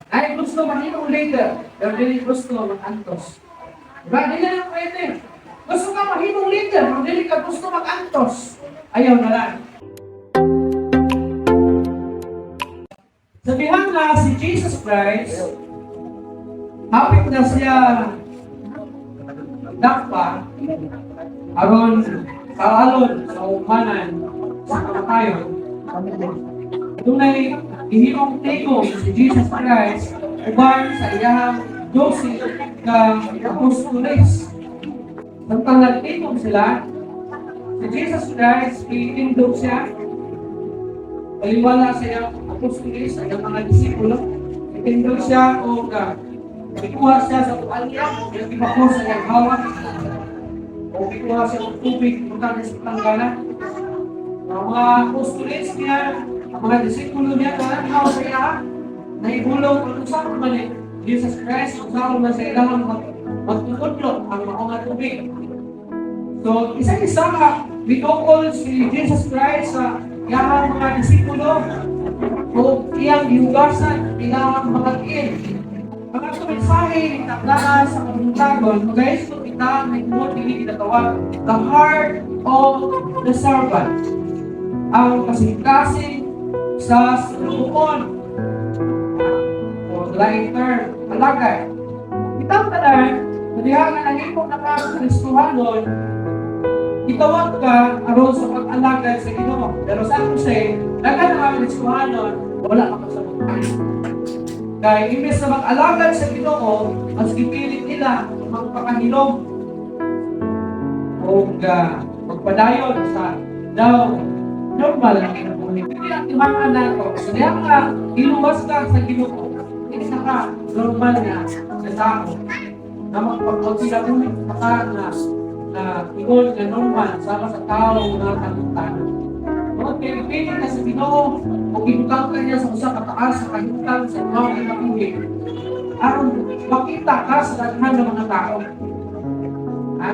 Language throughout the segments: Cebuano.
Ay gusto mahimong leader, pero dili gusto mag-antos. Diba? Dili na pwede. Gusto ka mahimong leader, pero dili ka gusto mag-antos. Ayaw na lang. Sabihan nga si Jesus Christ, hapit na siya dakpa, aron kaalon sa umanan sa kamatayon. Dunay gihimong tigom si Jesus Christ uban sa iyang 12 ka apostoles. Samtang nagtigom sila, si Jesus Christ gitindog siya, baliwala sa iyang apostoles, sa iyang mga disipulo. Itindog siya o ikuha siya sa tuwalya, iyang gibako sa iyang hawak, o ikuha siya og tubig, butang niya sa tanggana. Ang mga apostoles niya, ang mga disipulo niya, tananaw sa iya, naibulong ang usa man ni Jesus Christ, unsaon man sa ilang magtutudlo ang mga tubig. So, isa-isa nga, mitukol si Jesus Christ sa iyang mga disipulo o iyang gihugasan ilang mga tiil. Ang ato mensahe takdaan sa kabuntagon, magaisgot kita may tungod dili ginatawag the heart of the servant. Ang kasing-kasing sa sulugoon o laing term, alagad. Kitang tanan, sa diha nga nahimo na ka Kristohanon, gitawag ka aron sa pag-alagad sa Ginoo. Pero sa ako say, daghan nga Kristohanon, wala makasabot. Kay imbes na mag-alagad sa Ginoo, mas gipilit nila magpakahilom o magpadayon sa daw normal na kinabuhi. Hindi ang timaan nato. Sa diha nga iluwas ka sa Ginoo, hindi na ka normal na sa tao na magpagkinabuhi ka na na ingon nga normal sama sa tao nga talutan. Mga pili ka sa Ginoo o gibutang ka niya sa usa ka taas sa kahimtang sa imong kinabuhi aron makita ka sa daghan ng mga tao. Ha?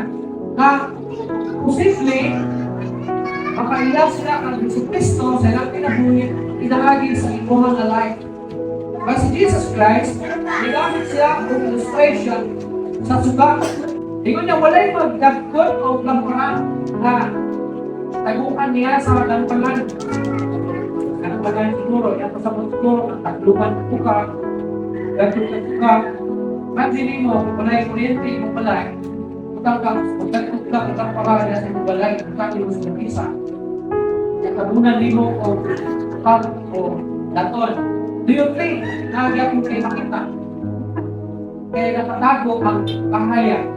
Na posible makaila sila kang Hesus Kristo sa ilang kinabuhi pinaagi sa imuhang nga life. Kasi Jesus Christ, gigamit siya og illustration sa suga. Ingon niya, walay magdagkot o lamparan na taguan niya sa gampangan. Kanang bagay siguro, yan pasabot siguro, ang tagluban ka, dagkot ka ka. Imagine mo, kung walay kuryente imong balay, butang ka, magdagkot ka, butang para niya sa imong balay, butang nimo sa lamisa. Tabunan nimo o pag o daton. Do you think na gyapon kay makita? Kaya nakatago ang kahayag.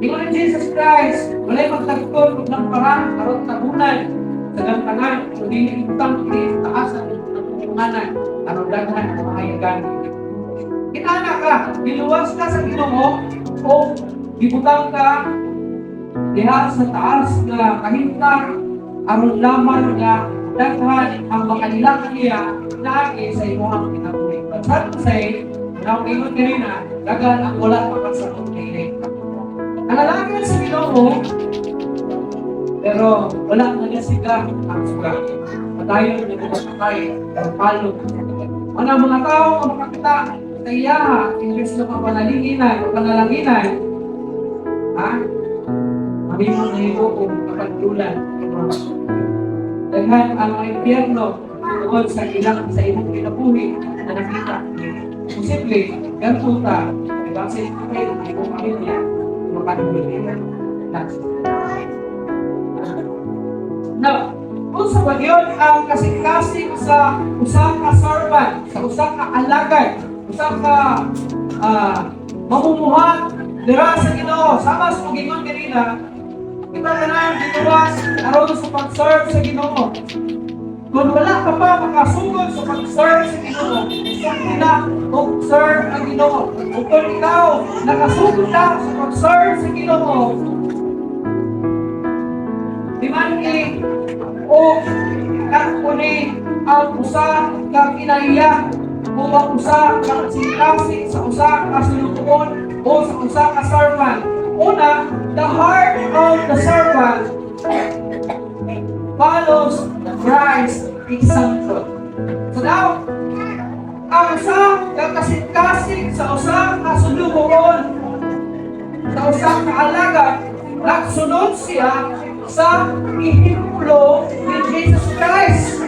Ingon ni Jesus Christ, walay magtagkot og lampara aron tabunan sa gampangan kundi ibutang kini sa taas sa tungtunganan aron daghan ang mahayagan. Kinana ka, giluwas ka sa Ginoo o gibutang ka diha sa taas nga kahimtang aron lamang nga daghan ang makaila niya naagi sa imong kinabuhi. But sad to say, na ang ingon kanina, daghan ang wala makasabot kay. Ang alagad sa Ginoo, pero wala na niya siga ang suga. Padayon na patay, pero palo. Ano ang mga tao nga makakita sa iyaha, imbes na mapanalinginan o panalanginan, ha? Mahimo na imo kung kapagdulan. Daghan ang mga impyerno tungod sa ilang sa imong kinabuhi na nakita. Posible, ganito ta, diba? Sa imong pamilya, makanulit. That's Now, kung sa bagyon ang kasing-kasing sa usa ka servant, sa usa ka alagad, usa ka mamumuhat dira sa Ginoo, sama sa mugingon kanina, kita tanan giluwas aron sa pag-serve sa Ginoo. Kung wala ka pa makasugod sa pag-serve sa Ginoo, sugod na og serve ang Ginoo. Ug kung ikaw nakasugod na sa pag-serve sa Ginoo, di man ni o kakuni ang usa ka kinaiya o ang usa ka kasing sa usa ka sulugoon o sa usa ka servant. Una, the heart of the servant follows Christ example. So now, ang usa ka kasing Nagsunod siya sa ehemplo ni Jesus Christ.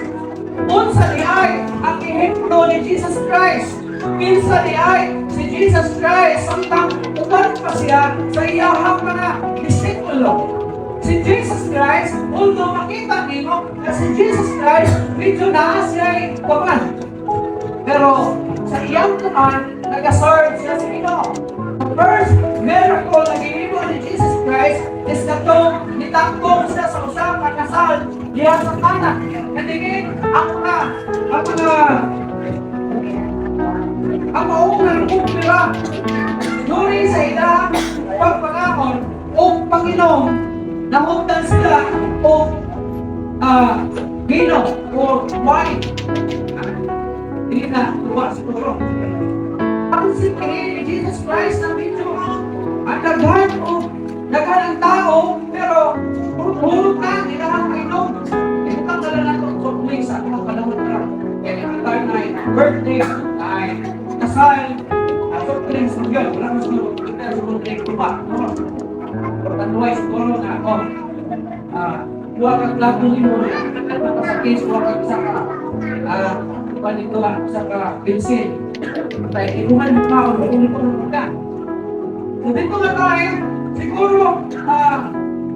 Unsa diay ang ehemplo ni Jesus Christ? Kinsa diay si Jesus Christ samtang uban pa siya sa iyahang mga disipulo? Si Jesus Christ, although makita nimo na si Jesus Christ, medyo naa siya kaman. Pero sa iyang kaman, nag-serve siya sa Ginoo. The first miracle na gihimo ni Jesus Christ is katong nitakong siya sa usa ka kasal diha sa Cana. Kadingin ang mga ang maunang kumpira duri sa ilang pagpangaon o panginom, nahugtan sila og vino or wine. Hindi na tuwa siguro. Ang si ni Jesus Christ na medyo ang daghan o daghan ang tao, pero puro na nila ang mainom. Ibutang na lang nato soft drinks sa akong panahon na. Kaya ang time na birthday, ay kasal, soft drinks yun. Wala mo siguro, pero siguro drink ko pa. No? Pero tanduay siguro na, oh, kuha kang plato nimo, sa case, kuha kang isa ka, kuha nito lang, isa ka bensin. Patay, inuman mo pa, o mo ka. So dito nga tayo, siguro,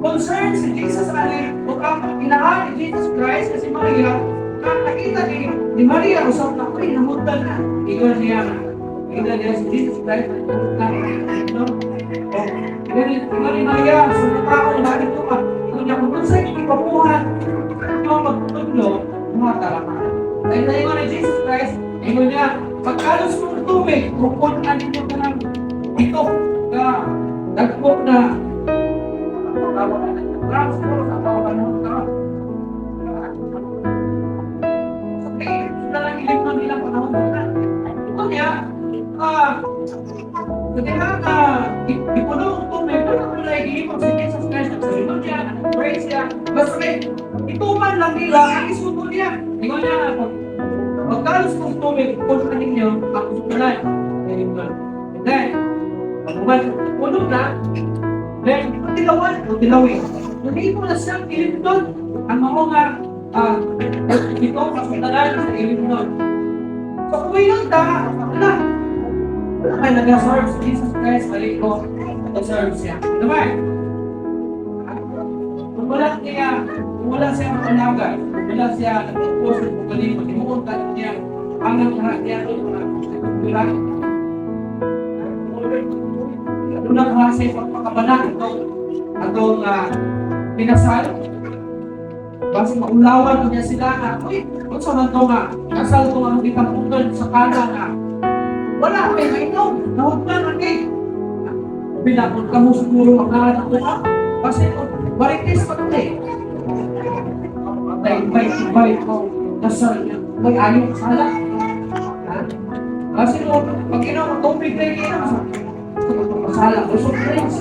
concerned si Jesus ani, o ang inahan ni Jesus Christ kasi Maria, na nakita ni Maria, usap na, uy, namutdan na. Ingon niya si Jesus Christ, na, no? O, ingon ni Maria, sa mga tao na ito ka, ingon niya, kung unsay ipamuhat, yung magtudlo, mga talaman. Kaya ingon ni Jesus Christ, ingon niya, pagkalos mong tubig, rukon na ninyo ka ng ito, na dagko na tawag na drum siguro sa tawag ng drum. So, kaya sila lang ilimnon nilang panahon na. Ito niya, kaya nga, ipuno ang tubig, wala ko nila gihimo si Jesus Christ, nagsaludo niya, nag-praise siya, basta kay, ituman lang nila ang isugo niya. Ingon niya, pagkalos kong tubig, puno na ninyo, ako sukulan. And then, pag puno na, then, tilawan, o tilawin. Hindi mo na siyang ilimnon. Ang mga nga, ito, kasundanan sa ilimnon. So, kung yun ta, wala. Wala kayo nag-serve si Jesus Christ, mali ko, nag-serve siya. Ano ba? Kung wala siya makalagay, kung wala siya nag-post sa pagaling, maghimuon ka niya, ang lahat niya, ito, mga nagkukulang. Ano na nga siya pagpakabana itong atong pinasal. Basi maulawan ko niya sila nga, uy, unsa man to nga, kasal ko ang gitampukan sa Cana nga. Wala kay mainom, nahugtan ang kay. Binakon ka mo siguro ang ngalan ako ha. Kasi kung marites pa to eh. May may may ko kasal niya, may ayaw kasala. Ha? Kasi no, pag inom, tubig na yun, kasala, o soft drinks.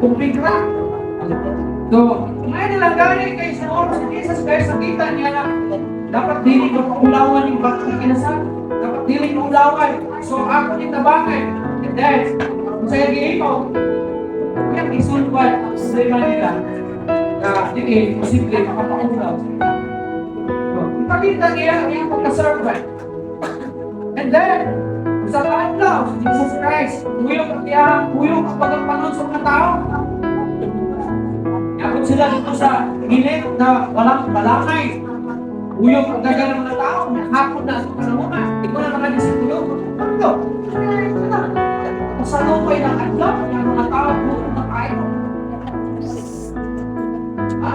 Tubig ra. So, ngayon nilang gani kay sa oras si Jesus Christ, nakita niya na dapat dili ko paulawan yung bakit kinasal. Dapat dili maulawan. So, ako ni tabangan. And then, kung sa gihimo, yung isulwan ang problema nila na dili posible makapaulaw. So, ipakita niya ang iyang pagka-servant. And then, sa kaadlaw, si Jesus Christ, kuyog ang iyang, kuyog ang pagpanon sa mga tao. Yakot sila dito sa gilid na walang balakay. Kuyog ang daga ng mga tao, hapon na sa panahon. Ito na mga disipulo. Ano? Sa lupay ng adlaw, ng mga tao, gutom na kayo. Ha?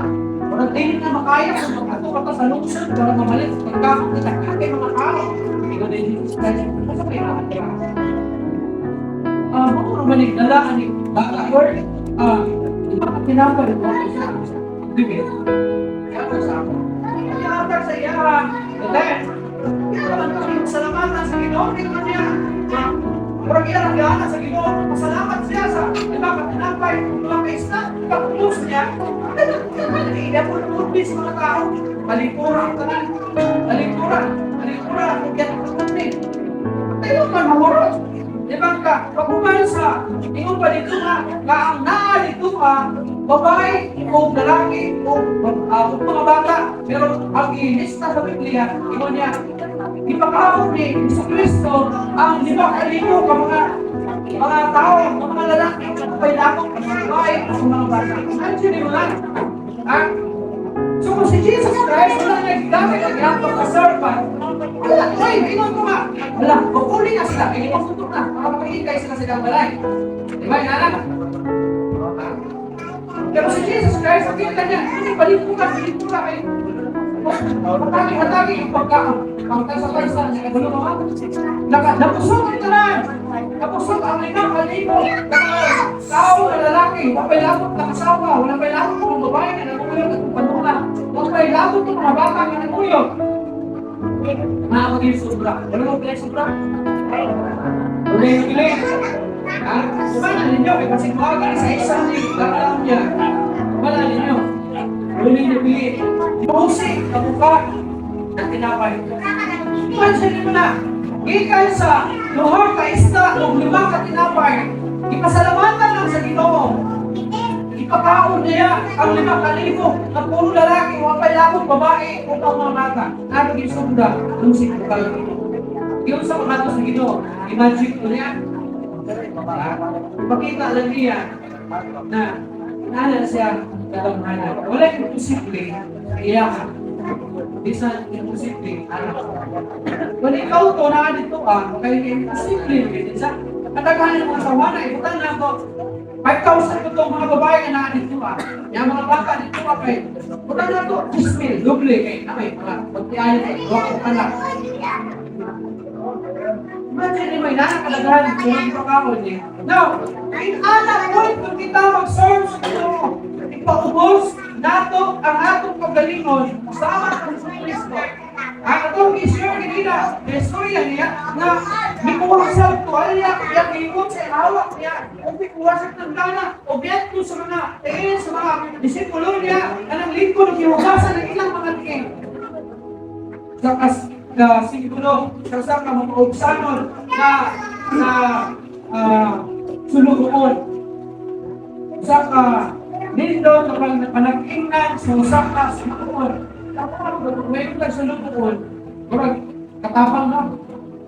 Walang dili na makaya kung mag-ato ka pa sa lungsod, walang mamalit, pagkakita kay mga tao. Ikaw din Jesus Christ, sa may adlaw. Mao naman yung dala ani bata or mga tinapay ko sa dili. Kaya sa ako. Kaya sa iya. And then, kaya naman kami salamatan sa Ginoo, di naman niya. Murag iya lang gana sa Ginoo, pasalamat siya sa diba katinapay, mga kaisla, pag-close niya, hindi po nabudbi sa mga tao. Palipura ang tanan. Palipura. Palipura. Kaya ang tanan. Tayo man mahurot. Lima ka, paghuman sa, ingon pa dito nga, nga ang naa dito ka, babae o lalaki o mga bata. Pero ang ilista sa Biblia, ingon niya, ipakaon ni Jesu Kristo ang 5,000 ka mga tao, mga lalaki, may lakong mga babae, o mga bata. Ano siya mo lang? Ha? So kung si Jesus Christ, wala na gigamit ang iyang pagka-servant, wala, oy, ingon ko nga, wala, pupuli na sila, kaya ipagtutok na, makapahigay sila silang balay. Di ba, inana? Pero si Jesus Christ, ang kita niya, hindi, balipukan, balipukan kayo. Hatagi-hatagi yung pagkaon. Ang taysa-taysa, nakagulo mo ha? Nabusog ang tanan. Nabusog ang 5,000 tao na lalaki. Wala pa'y labot na asawa. Wala pa'y labot ng babae na nanguyog at panunga. Wala pa'y labot ng mga bata na nanguyog. Mga maging sobra. Wala mo pala sobra? Wala yung ilig. Ha? Sumana ninyo, kay kasi mga sa isang alam niya. Sumana ninyo. Wala yung nabili. 12 ka buka ng tinapay. Imagine mo na, gikan sa 2 ka isda o 5 ka tinapay, ipasalamatan lang sa Ginoo. Ipakaon niya ang 5,000 na puro lalaki, wa pa'y labot babae o ang mga bata. Ano ginsunda? 12 bukal. Yung sa mga sa Ginoo, imagine ko niya. Ipakita lang niya na nana siya kagamhanan. Wala imposible sa iya. Bisan imposible ano. Kung ikaw to na dito ka, kay imposible gid sa kadaghanan ng mga sawana, ibutang na ko 5,000 ko tong mga babae nga naa dito ah. Yang mga bata dito ah kay butang na to 2,000 doble kay namay mga pagtiayon kay duha ko anak. Imagine mo, nakakadaghan kung ipakaon niya. Now, in ana point kung kita mag-serve sa Ginoo, ipaubos nato ang atong kagalingon sama kang sa Kristo. Ang atong i-share kanina, istorya niya na mikuha sa tuwalya, iyang giingon sa hawak niya, kung mikuha sa tandana, o biyanto sa mga tingin sa mga disipulo niya, na nang lingkod ang gihugasan ng ilang mga tingin. Sa kas na siguro sa ka mapaugsanon na na sulugoon sa ka nindot na pag panag-ingnan sa usa ka sulugoon. Tapos may ka sulugoon, murag katapang na.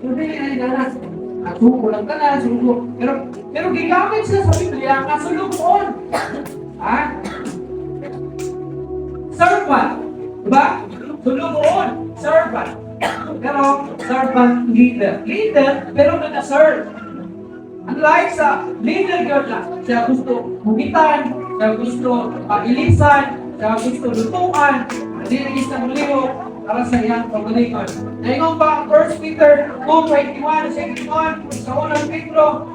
Pero dili na nila at suko lang tanan, suko. Pero gigamit siya sa Biblia nga sulugoon. Ha? Servant. Diba? Sulugoon. Servant. Pero servant leader. Leader, pero nag-serve. Unlike sa leader girl na, siya gusto hugitan, siya gusto ilisan, siya gusto lutuan, hindi na isang lihok para sa iyang pagalingon. Naingon pa ang 1 Peter 2:21, sa ingon, sa unang Pedro,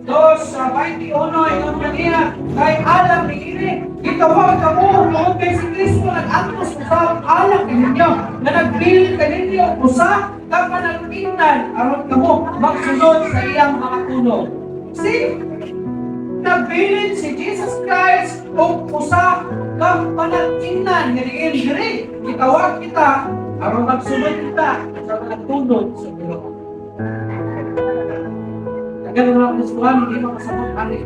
2:21, ingon pa niya, kay alang niini, gitawag kamo, tungod kay si Kristo nag-antos usab alang kaninyo, na nagbilin kaninyo usa ka panalpingnan, aron kamo magsunod sa iyang mga tunog. See, nagbilin si Jesus Christ og usa ka panalpingnan nga diin diri gitawag kita aron magsunod kita sa mga tunog sa Ginoo. Ganun mga Kristohan, hindi makasabot ani.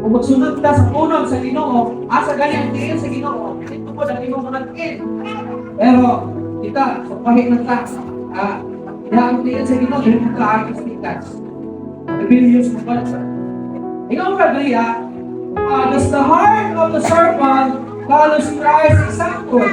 Kung magsunod ka sa tunog sa Ginoo, asa gani ang tiil sa Ginoo, ito po ang imong mga tiil. Pero kita, sa pahit ng ta, diha ang tiil sa Ginoo, dili ka agis tikas. Rebellious mo ba? Ikaw ka diha, does the heart of the servant follows Christ's example?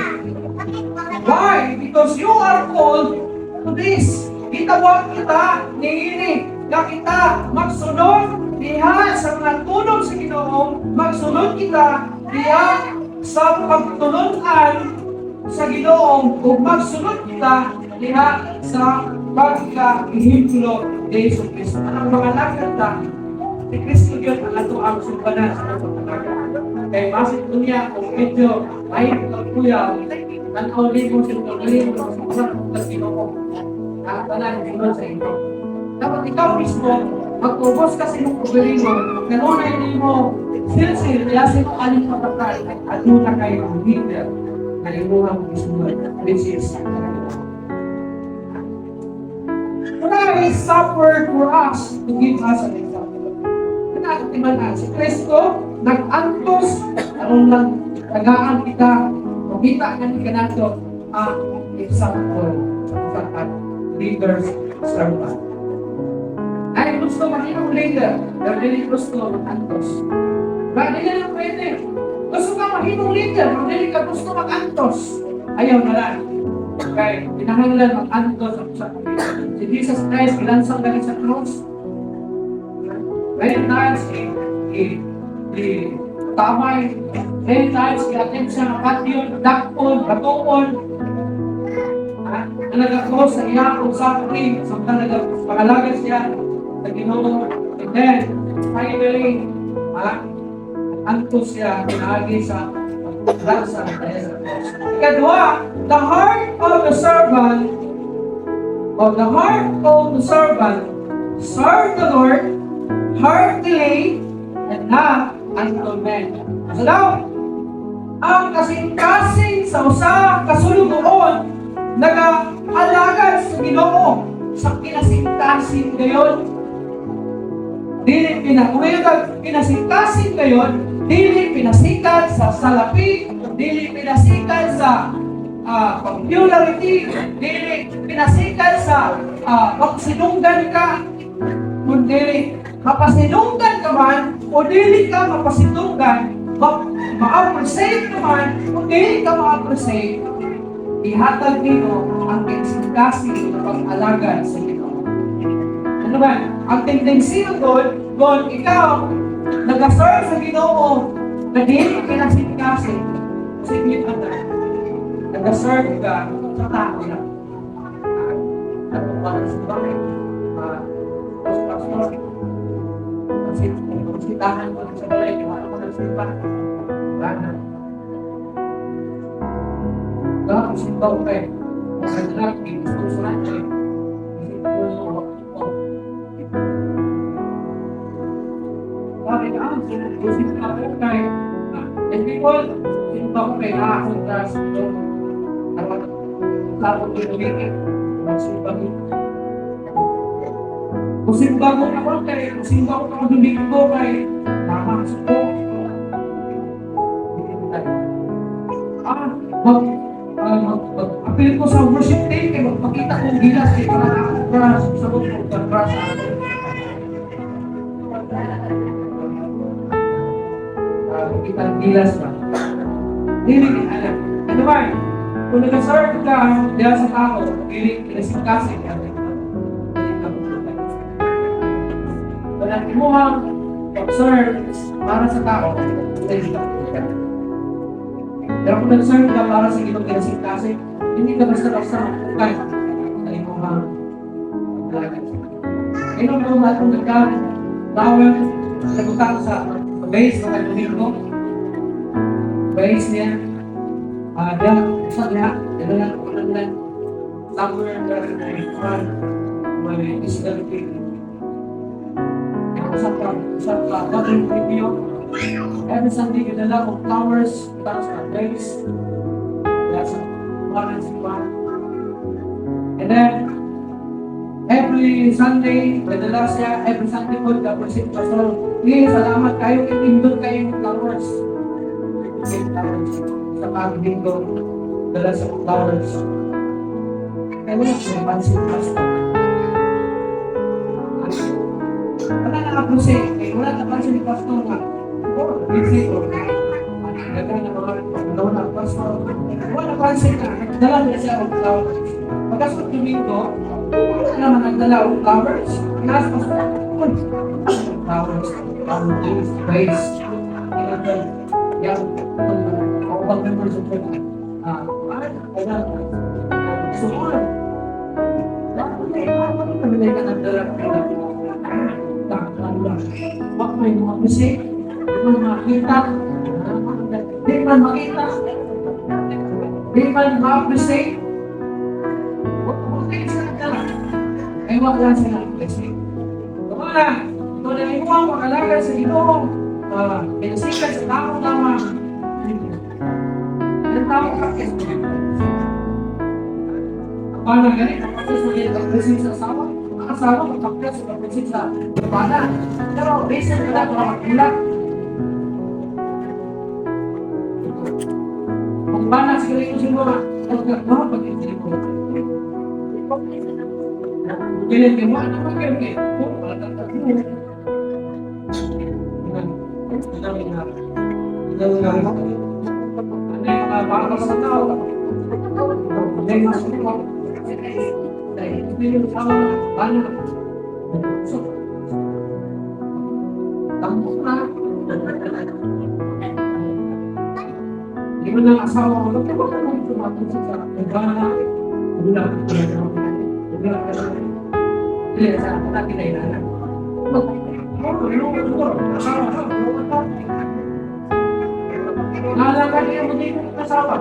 Why? Because you are called to this. Gitawag kita niini nga kita magsunod diha sa mga tunog sa Ginoo, magsunod kita diha sa pagtulunan sa Ginoo ug magsunod kita diha sa pagka-ehemplo ni Jesu Kristo. Anang mga lakad ta, si Kristo yun ang ato ang sumbanan sa atong pagkaga. Kay basit ko niya kung medyo ay kuya, tanaw mo sa kagaling mo sa sa Ginoo. Ang tanan sunod sa inyo. Dapat ikaw mismo magtubos ka sa imong kaugalingon, kanunay nimo silsil kaya sa imong aning pagkakal at na kay leader na imuhang isunod, which is Kunwari, Christ suffered for us to give us an example. Kana timan si Kristo nag-antos aron lang tagaan kita, makita nga ni kanato ang example sa leaders servant. Ay gusto mahimong leader, pero dili gusto mag-antos. Ba, dili lang pwede. Gusto ka mahimong leader, pero dili ka gusto mag-antos. Ayaw na lang. Kay kinahanglan mag-antos ang sa Si Jesus Christ, gilansang gani sa cross. Many times, he tamay. Many times, gi-attempt siya nga patyon, dakpon, batuon. Ha? Na nag-cross sa iya og suffering, samtang nagpangalaga siya sa Ginoo. And then, finally, ha? Antos siya pinaagi sa paglansa dahil sa cross. Ikaduha, the heart of the servant of the heart of the servant serve the Lord heartily and not unto men. So daw, ang kasing-kasing sa usa ka sulugoon nag-alagad sa Ginoo sa kinasing-kasing gayon. Dili pina kung kinasing-kasing gayon, dili pinasikat sa salapi, dili pinasikat sa popularity, dili pinasikat sa magsinunggan ka, kundi mapasinunggan ka man o dili ka mapasinunggan, ma-appreciate ka man o dili ka ma-appreciate, ihatag nimo ang kinasing-kasing na pag-alagad sa Ginoo. Ano ba? Ang tendency ng God, kung ikaw nag-serve sa Ginoo na dili kinasing-kasing, posible ka na nag-serve ka sa tao lang. At sa bakit? Pastor, kasi bisitahan ko sa balay, wala ko ng simba. Wala na. Wala akong simba ko kay mga gusto sa natin. Bakit ang simba ko kay and people, simba ko kay nakakong trust ito. Aron tapos tumigil, magsimba ko. Kung simba ko ako kay, kung simba ko ako Domingo kay, tama ko. Mag appeal ko sa worship team kay magpakita kong gilas kay para ako crush sa ko crush ako. Kita ang gilas ba? Dili ni alam. Ano ba? Kung nag-serve ka diha sa tao, dili kinasing-kasing ka. Kung ang imuhang pag-serve para sa tao, dili ka. Pero kung nag-serve ka para sa Ginoo kinasing-kasing, hindi ka basta-basta mapukay sa imuhang pag-alagad. Ngayon mo atong nagka-flower sa butang sa base ng Domingo. Base niya. Diya, sa niya, dala lang, wala lang. Somewhere, may may disability. Usa ka bagong video. Every Sunday, gidala og flowers, butang sa base. Diya sa one simbahan. And then, every Sunday, may dala siya, every Sunday po, the pastor. Hey, salamat kayo, indot kayo ng flowers. Okay, flowers. Sa pag-linggo, dala sa flowers. Kaya wala siya napansin, pastor. Wala na appreciate, eh, wala napansin ni pastor nga, oh, busy or nagdagan na mga pagdaw na pastor. Wala napansin na, nagdala niya siya og flowers. Pagkasot Domingo, wala naman nagdala og flowers. Nasa pastor, uy, flowers, flowers, praise. Yang, ako bang members of church, wala, sumunod. Bakit ka nagdala Wak may mga appreciate, di man makita, di man makita, di man ma-appreciate. Wag kayo sa nagdala. Ay wag lang sila appreciate. Kung na, kung na imo ang pag-alagad sa Ginoo, pinasikat sa tao lamang. Ang tao ka kasi. Paano ganit? Ang pagkas mo yung appreciate sa asawa. asawa magkapya sa pagpansin sa bana. Pero reason ko na kung magkulat. Kung bana siguro yung siguro, pagkakwa, pag-intili ko. Ganyan kayo, ano ba kayo kayo? Oh, wala kang tatlo. Ano yung mga baka sa tao? Hindi, mas Hindi yung sama bana. So, tambok na. Hindi mo na asawa ko, bakit ba naman tumatunod sa bana? Wala. Wala. Dili sa ako na kinailangan. Naalala niya mo dito ng asawa.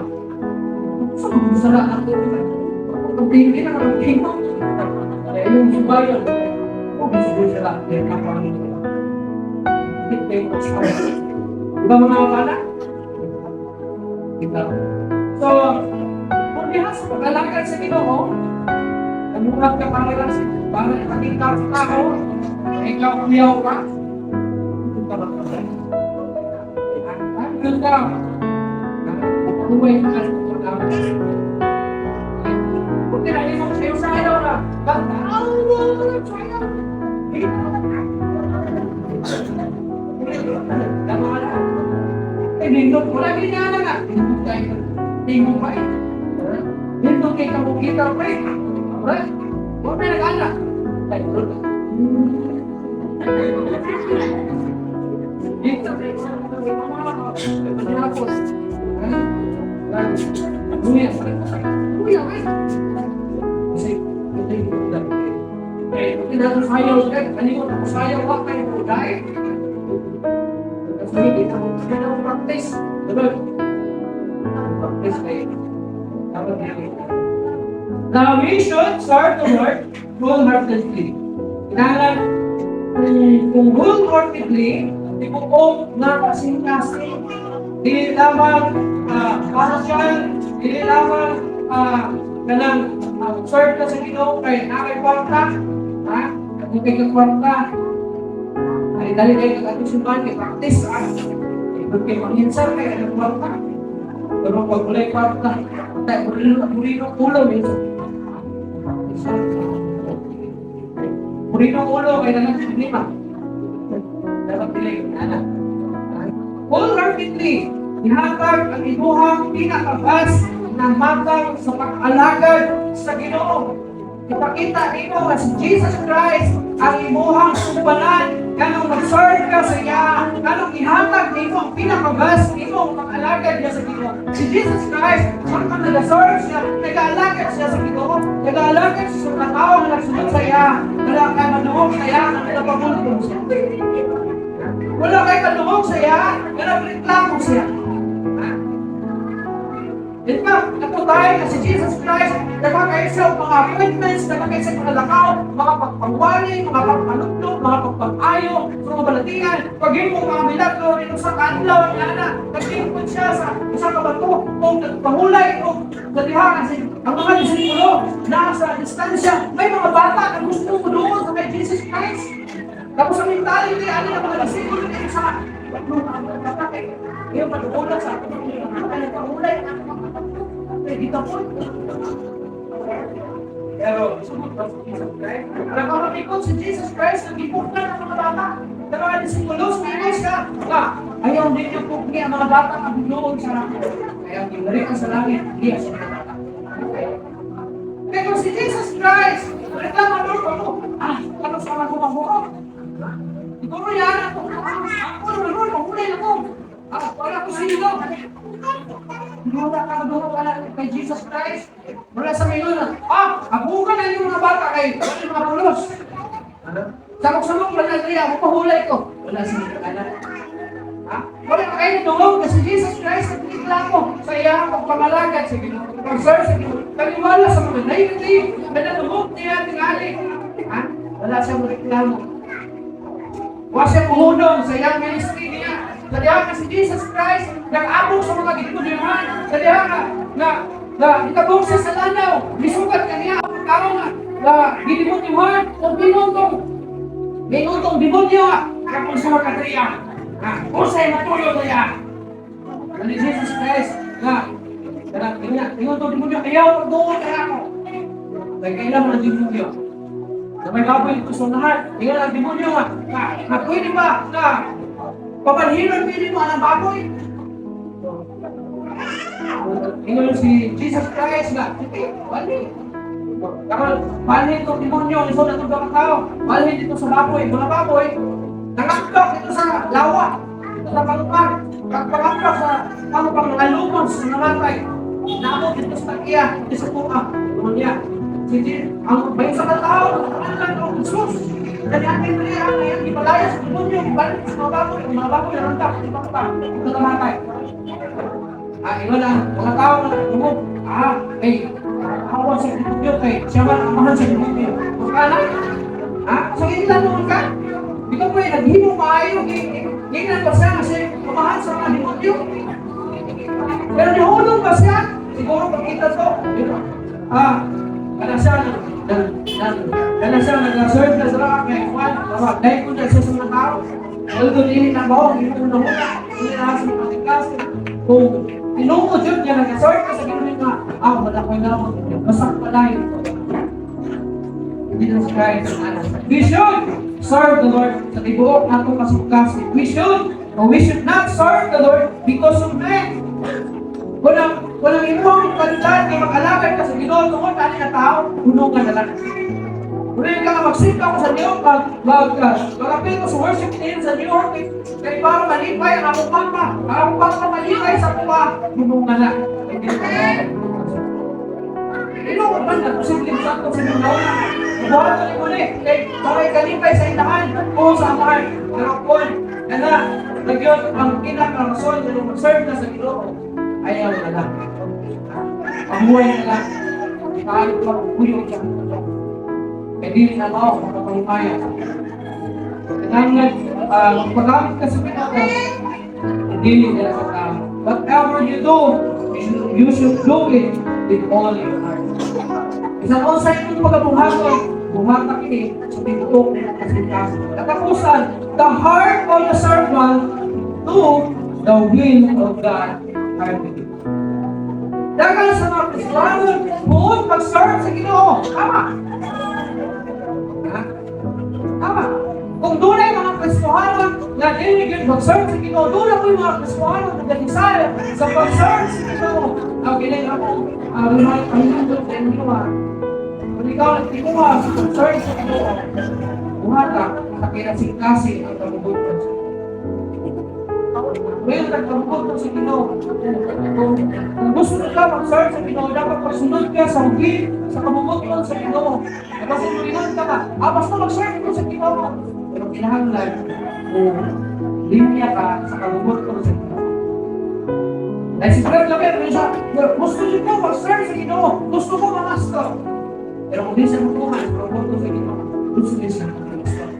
Sara ang ang tingin na ang tingin. Kaya yung subayon, oh, gusto sila. Kaya kapang yung asawa. Diba, mga bana? Kita. So, kung diha sa pag-alagad sa Ginoo, namulat ka para lang para ipakita sa tao, ikaw kuyaw ka. Ang ka. Buhay ka sa pag-alagad. Kung tinahin mo sa'yo sa ayaw na, sayang. Tama ka na. Eh, nindot mo lagi niya na nga. Nindot kayo. Tingong pa eh. Nindot kay kabukita pa eh. Right? Huwag na nag-anak. Ay, bro. Dito. Pagkatapos. Luya. Luya, eh. Kasi, ito yung eh, pag sayaw ka, kalimot ako sayaw, wa kayo mo dahil. Kasi hindi ako kaya practice. Diba? Practice kayo. Dapat dito. Now, we should start to work wholeheartedly. Kinahanglan, kung wholeheartedly, tibuok na kasing-kasing, dili lamang partial, dili lamang kanang serve ka sa Ginoo kay naa kay kwarta, ha? Kung kay ka kwarta, ay dali kay kag atong simbahan kay practice ah. Ay kay manghinsar kay anong kwarta. Pero pag walay kwarta, tay burino burino ulo minsan. Burino ulo kay dalang problema. Dapat dili ana. Wholeheartedly, ihatag ang imuhang pinakabas na matang sa pag-alagad sa Ginoo. Ipakita nimo nga si Jesus Christ ang imuhang sumbanan, kanong mag-serve ka sa iya, kanong ihatag nimo ang pinakabas nimo ang pag-alagad niya sa Ginoo. Si Jesus Christ, siya kang nag-serve siya, nag-alagad siya sa Ginoo, nag-alagad siya sa mga tao nga nagsunod sa iya, wala kay manuong sa iya, nga nagpamulong siya. Wala kay kadungog sa iya, nga nagreklamo siya. In fact, ato tayo na si Jesus Christ, nagkakaisa sa mga appointments, nagkakaisa sa mga lakaw, mga pagpangwali, mga pagpalutlog, mga pagpag-ayo, sa mga balatian, paghimo mga milagro, rin sa kaadlaw, nga na, nagtimpon siya sa isa ka bato, o nagpahulay, o sa kasi ang mga disipulo, nasa distansya, may mga bata na gusto mo doon sa kay Jesus Christ. Tapos ang mentality, ano ng mga disipulo dito sa mga bata, eh, ngayon pagkukulang sa akin, nagpahulay, eh, dito po. Pero, sumod ba si Jesus Christ? Nakakamikot si Jesus Christ, nag-ipukan ang mga bata. Pero mga disipulo, sumingay siya. Ah, ayaw ninyo pugni ang mga bata ang bunuon sa langit. Kaya ang ginarian sa langit, hindi sa mga bata. Kaya kung si Jesus Christ, reklamo Lord ako, ah, ano sa ako mabuo? Siguro yan, ako, ako, Lord, mahulay ako. Ah, wala ko sino. Wala ka doon wala kay Jesus Christ. Wala sa mayon. Ah, abugan na yung mga bata kay wala yung mga pulos. Ano? Samok-samok wala niya, ako pahulay ko. Wala sa mga anak. Ha? Wala kayo nadungog na si Jesus Christ nagreklamo sa iyang pagpangalagad sa Ginoo, pag-serve sa Ginoo. Kaniwala sa mga 90 na nadungog niya tingali. Ha? Wala siyang reklamo. Wala siyang muhunong sa iyang ministry niya. Sa diha nga si Jesus Christ nag-abog sa mga gitudyohan. Sa diha nga na na itabong siya sa lanaw, misugat kaniya ang tao nga na gidemonyohan o ingon tong demonyo nga kapag sa kadriya. Ha, usay matuyo kaya. Ni Jesus Christ nga kanang ingon ingon tong demonyo, "Ayaw pagduol kaya ako." Kay kailan man ang demonyo na may baboy dito sa unahan. Ingon ang demonyo nga pwede ba na pabalhinon pwede mo ang baboy? Ingon si Jesus Christ nga, "Sige, bali." Karon, balhin itong demonyo, isod na itong mga tao. Balhin dito sa baboy. Mga baboy, nangaplok dito sa lawa. Dito sa pangpang. Pagpangaplok sa pangpang, mga lumos na namatay. Naabot dito sa tagiya, dito sa tuwa. Ingon niya. Ang may isa ka tao, ano lang ang Jesus. Kanya ang niya ang iyang gipalaya sa demonyo, ibalik sa mga baboy, ang mga baboy narantak, di ba pa, ito namatay. Ah, ingon ang mga tao na tungod, kay awa sa demonyo, kay siya man ang amahan sa demonyo. Magkana? Ha? So, hindi lang naman ka? Di ka pwede, naghimo maayo, giingnan ba siya nga siya amahan sa mga demonyo? Pero nihulog ba siya? Siguro pagkita to, kana siya, kana siya nag-serve na sa kay Juan, tama, dahil ko na siya sa mga tao. Although dili na ba, hindi mo na muna, hindi na sa mga klase. Kung tinuod yun niya, nag-serve ka sa Ginoo nga, wala ko'y namot, basak pala yun. Jesus Christ. We should serve the Lord sa tibuok natong kasing-kasing. We should, or we should not serve the Lord because of men. Kung ang imong mentalidad nga mag-alagad ka sa Ginoo tungod ani nga tao, puno ka na lang. Kung ka nga magsimba ko sa New York, mag-apil ko sa worship team sa New York, kay para malipay ang akong mama, ang akong papa malipay sa kuha, puno ka na. Hindi ka na. Tinuod man na, posible sa ato sa mga una. Buhaton ni muli, kay para ikalipay sa inahan o sa amahan. Pero kung, kana, nagyon ang kinakarason na mag-serve na sa Ginoo, ayaw na lang. Ang buhay na lang. Kahit magpuyong siya. Kaya dili na mao makapahimaya. Kinahanglan, magpagamit ka sa Ginoo, dili nila sa tao. Whatever you do, you should do it with all your heart. Bisan unsa imong pagabuhaton, buhata kini sa tibuok kasing-kasing. Katapusan, the heart of the servant to the will of God heartily. Daghan sa mga Kristiyano, buot mag-serve sa Ginoo. Tama. Ha? Tama. Kung dunay mga Kristiyano na dili gyud mag-serve sa Ginoo, dunay ko'y mga Kristiyano na desire sa pag-serve sa Ginoo. Ang kini akong remind ang sa inyo ha. Kung ikaw nagtinguha sa pag-serve sa Ginoo, buhata sa kinasing-kasing ang kabubut-on sa Ngayon, nagkabubut sa Ginoo. Kung gusto mo ka mag-serve sa Ginoo, dapat pagsunod ka sa will, sa kabubut-on sa Ginoo. Kasi mulingon ka ka, basta mag-serve ko sa Ginoo. Pero kinahanglan, kung linya ka sa kabubut-on sa Ginoo. Dahil si Fred Lamer, yun siya, gusto niyo ko mag-serve sa Ginoo, gusto ko mamastor. Pero kung di siya mutuman sa kabubut-on sa Ginoo, gusto niya siya mag-pastor.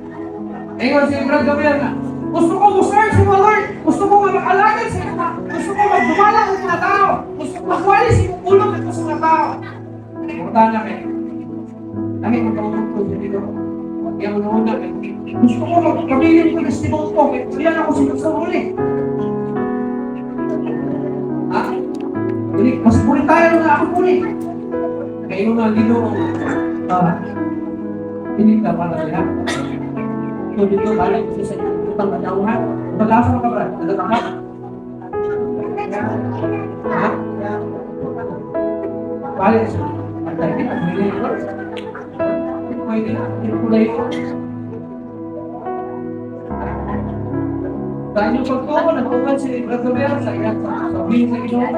Ngayon si Brad Gabriel na, gusto ko mo-serve sa mga Lord. Gusto ko nga mag-alagad sa mga. Gusto ko magdumala ng mga tao. Gusto ko magwali sa imong pulong ito sa mga tao. Punta na kayo. Dahil magkakutod sa Ginoo. Kaya una kay gusto ko magpabilin ko ng ko. Kaya yan ako sa huli. Ha? Dili, mas puli tayo na ako puli. Kayo nga Ginoo. Hindi ka para niya. So dito, balik dito sa utang kadauhan. Pag-asa ka ba? Nagtataka? Ha? Balik sa pantay kita, pwede ito. Pwede na, hindi ko na ito. Sa inyong pagtuo, nag-uwan si Brad Gabriel sa iyang sa will sa Ginoo.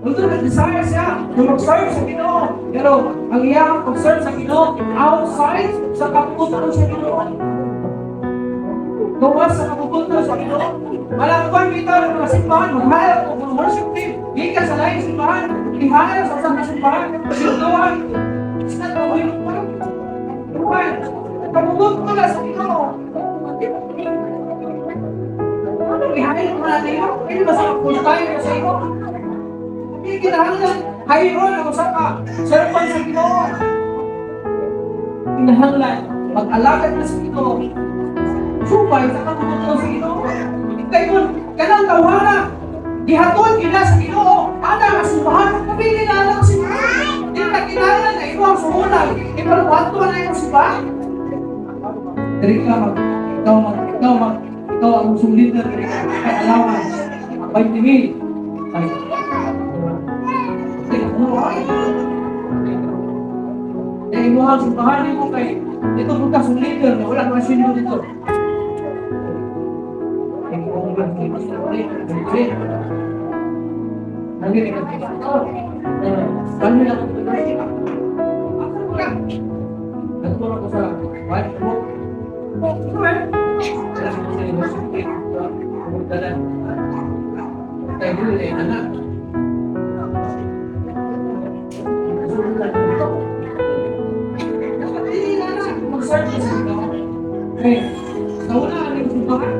Although nag-desire siya na mag-serve sa Ginoo, pero ang iyang pag-serve sa Ginoo outside sa kabubut-on sa Ginoo. Gawas sa kabubut-on sa Ginoo. Malakban bitaw ng mga simbahan, mag-hire og mga worship team, gikan sa laing simbahan, i-hire sa usa ka simbahan, sinduhan. It's not the will of God. Why? Kabubut-on na sa Ginoo. Ano, i-hire mo natin yun? Pwede ba sa full time sa imo? Hindi kinahanglan, hire ang usa ka servant sa Ginoo. Kinahanglan, mag-alagad na sa Ginoo. Subay sa katutuo sa Ginoo. Kay kung kanang tawhana, gihatod gyud na sa Ginoo, ana nga simbahan, pabili na lang si. Di na kinahanglan na imong suhulan, ipaluhato na imong simbahan. Diri ka mag, ikaw mag, ikaw mag, ikaw ang usong leader, diri ka, kay allowance, 20 mil. Ay, ay, ay, imuhang simbahan nimo kay dito mo ka sa leader na wala ka sweldo dito. Ay, kung ba, nangin ka pastor. Kami lang ito ka. Nagturo ko sa white book. Wala ko sa university. Pagdalan. Kaya dili ay anak. Nasulat dito. Dapat dili na na. Mag-search sa ikaw. Okay. Sa una, ano yung simbahan?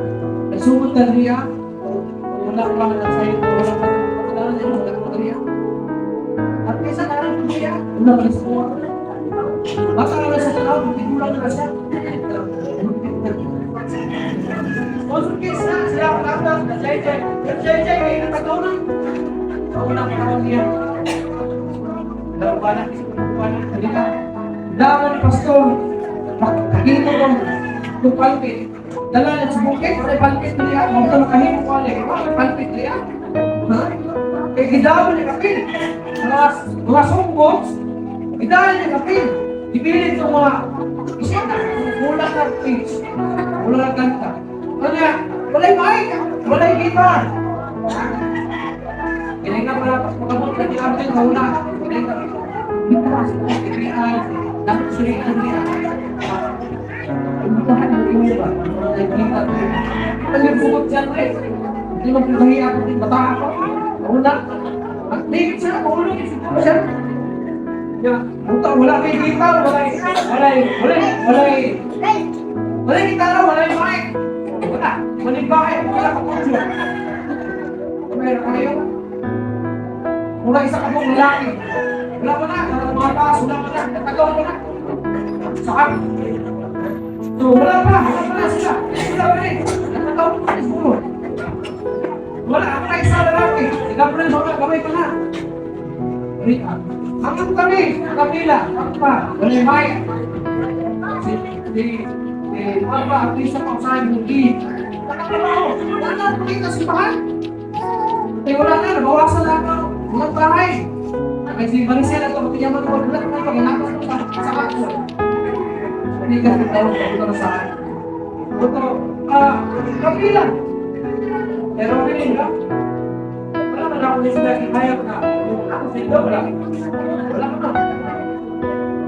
Nagsugod ka niya. Wala pa na sa'yo. Wala pa na niya. Wala pa niya. At kaysa naran ko siya. Una pa sa kuha. Baka na sa tanaw, tigulang na siya. Sponsor case na, sila ang kapag, na JJ. Yung JJ, kay natagaw na. Sa unang panahon niya. Dalawa na, isang na, hindi ka. Dama ni Pastor, makakita ko yung pulpit. Dala na sa bukid, may pulpit niya. Huwag ka makahimo ko ulit. May pulpit niya. Ha? Kaya gidama ni kapil. Mga songbox, gidama ni kapil. Ipilit yung mga isa na, kulang na pitch, kulang na kanta. Ano niya? Walay mic, walay guitar. Kailangan pala, pagkabot na ni mauna. Kailangan, guitar, API, dapat sulitan niya. Imbitahan ng iyo ba? Nagkita. Palibukot dyan eh. Hindi mo pinahiya ako din bata ako. Mauna. Ang tingin siya, mahulog siguro siya. Ya, buta wala kay guitar, walay walay walay walay walay gitara, walay mic. Wala. Walay bahay, wala ka picture. Meron kayo? Wala isa ka pong lalaki. Wala pa na, wala mga taas, wala pa na, natagaw pa na. Saka, so wala pa na sila. Wala pa rin. Natagaw pa na siguro. Wala, ako na isa lalaki. Si Gabriel, wala, gamay pa na. Hanggang kami, kapila, ang pa, wala yung mic. Si Papa, artista pa sa hindi. Nakatrabaho, wala na, pakita sa simbahan. Eh wala na, nabawasan na ako. Mga bahay. Ay si Maricel at ako tinyaman ko, wala na, pag-inapos ko sa ako. Hindi ka tawag ko na sa akin. Ito, kapila. Pero pinili ka. Wala man ako din sila kinayap na. Ako sa inyo, wala. Wala ka na.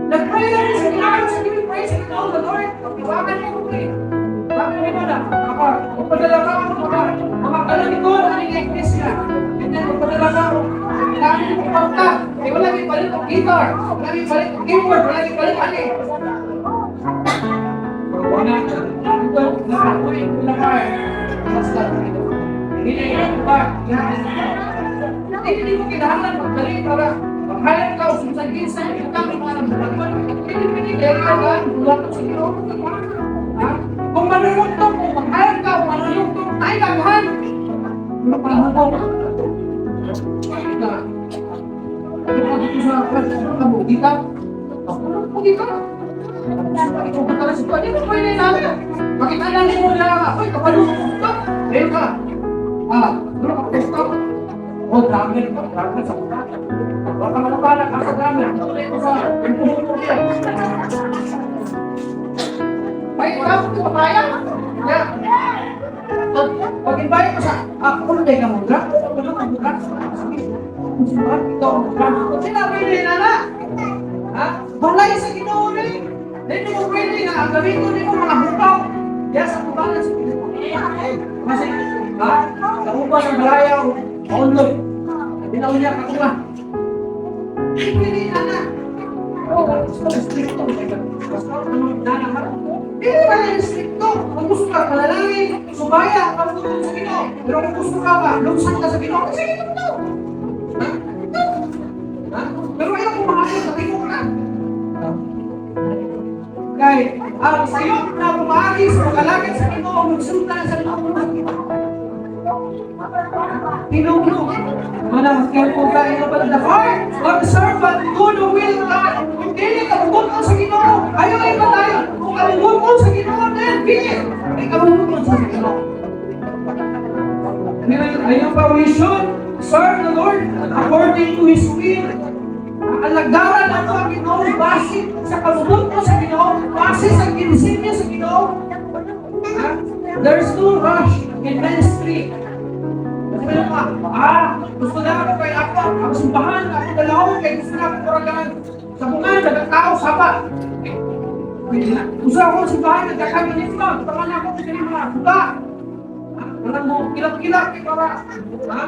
Nag-pray lang sa ginagawa sa giving praise and all the Lord. Tawagan mo ko pray. Bakit mo na? Ako, magpadala ka ako mga kalamikon ang iglesia. And then, magpadala ka ako. Dami mo kumanta. Eh, wala may palit og guitar. Wala may palit og keyboard. Wala may palit ani. Wala. Ito, nakakuwi, wala ka. Basta. Hindi na yung ba? Hindi mo kinahanglan magdali para mag-hire ka o susagin sa utang mga nabulag. Hindi pwede kaya ka bulat sa Ginoo. Ha? Kung manunugtog, kung mag-hire ka o manunugtog, ay laghan. Ano pa mo? Na. Ano dito sa kabugita? Ako bugita. Ikaw ba talaga sa Hindi mo pwede namin. Bakit alam mo na, uy, kapalo ka. Ayun ka. Ah, doon ka pagkastop. Oh, drummer pa, drummer sa una. Baka manapala ka sa drummer. Ito sa impuho niya. May ikaw, ito kaya. Ya. Pag invite ko sa, ah, ulo ka mo, drum? Ulo ka mo, drum? Sige. Simbahan, ikaw ang drum. Sinabi nila na. Ha? Balay sa Ginoo ni. Hindi mo pwede na ang gamiton nimo mga hukaw. Ya sa tubangan sa Ginoo. Kasi, ha? Sa uban ng balaya o maunlog. Dinaw niya kakuha. Hindi pwede na na. Oh, gusto stricto. Basta ano na naman. Hindi ba na stricto? Kung gusto ka palalangin, sumaya, pagtutulong sa Ginoo. Pero kung gusto ka ba, lungsan ka sa Ginoo, sige ito to. Ha? Ito. Ha? Pero ayaw kung mahal ka, mo ka. Ang sayop na pumaagi sa pag-alagad sa Ginoo magsulta sa Ginoo. Tinugno. Manang careful tayo pa, the heart of the servant do the will of God. Kung dili ka mubuton sa Ginoo, ayaw ay patayon. Kung kamubuton sa Ginoo, then be it. Ay kamubuton sa Ginoo. Ayaw pa, we should serve the Lord according to His will. Ang alagaran nato ang Ginoo base sa kamubuton sa Ginoo, base sa ginisinyo sa Ginoo. Ha? There's no rush in ministry. Kasi may mga, gusto na ako kay ako, ang simbahan, ako dalawang, kay gusto na ako kuragan. Sa bunga, nagkatao, saba. Eh, gusto ako sa simbahan, nagkakaganit mo, gusto na ako sa mga suga. Walang mo, kilap-kilap, kay para, ha?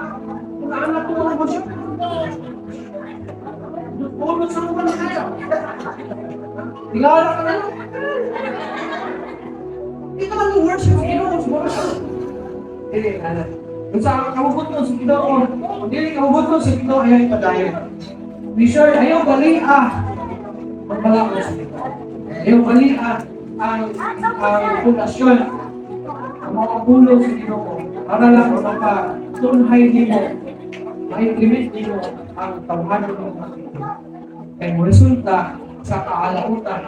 Kung ano na po mo siya. Pulot sa mga na kayo. Tingala ka na lang. Hindi naman yung worship sa Ginoo, worship. Dili, ano. Kung sa kahugot sa Ginoo, dili kahugot sa Ginoo, ayaw ipadayon. Be sure, ayaw bali ah. Magbalakot sa Ginoo. Ayaw bali ah ang pundasyon, ang mga pulong sa Ginoo para lang makatunhay nimo, ma-implement nimo ang tawhanon mo sa Ginoo. Kay mo resulta sa kaalautan.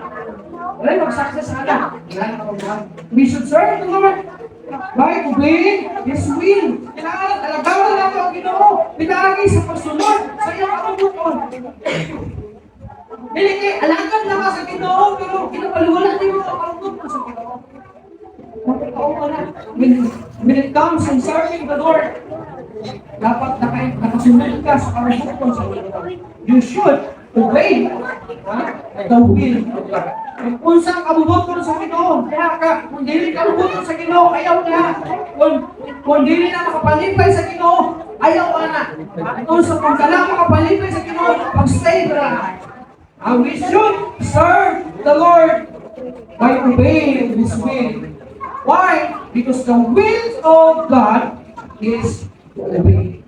Wala mag-success ana. Wala na kapag. We should serve the Lord by obeying His will. Kailangan alagawan nato ang Ginoo. Pinaagi sa pagsunod sa iyang kabubut-on. Dili kay alagad na ka sa Ginoo pero kinabaliwala nimo ang kabubut-on sa Ginoo. Mapagkaon ka na. When it comes in serving the Lord, dapat nakasunod ka sa kabubut-on sa Ginoo. You should obey, ha, the will of God. Kung unsa ang kabubuton sa Ginoo, kaya ka, kung dili kabubuton sa Ginoo, ayaw na. Kung dili na makapalipay sa Ginoo, ayaw na. Kung sa kung ka lang makapalipay sa Ginoo, pag-stay ra. We should serve the Lord by obeying His will. Why? Because the will of God is to obey.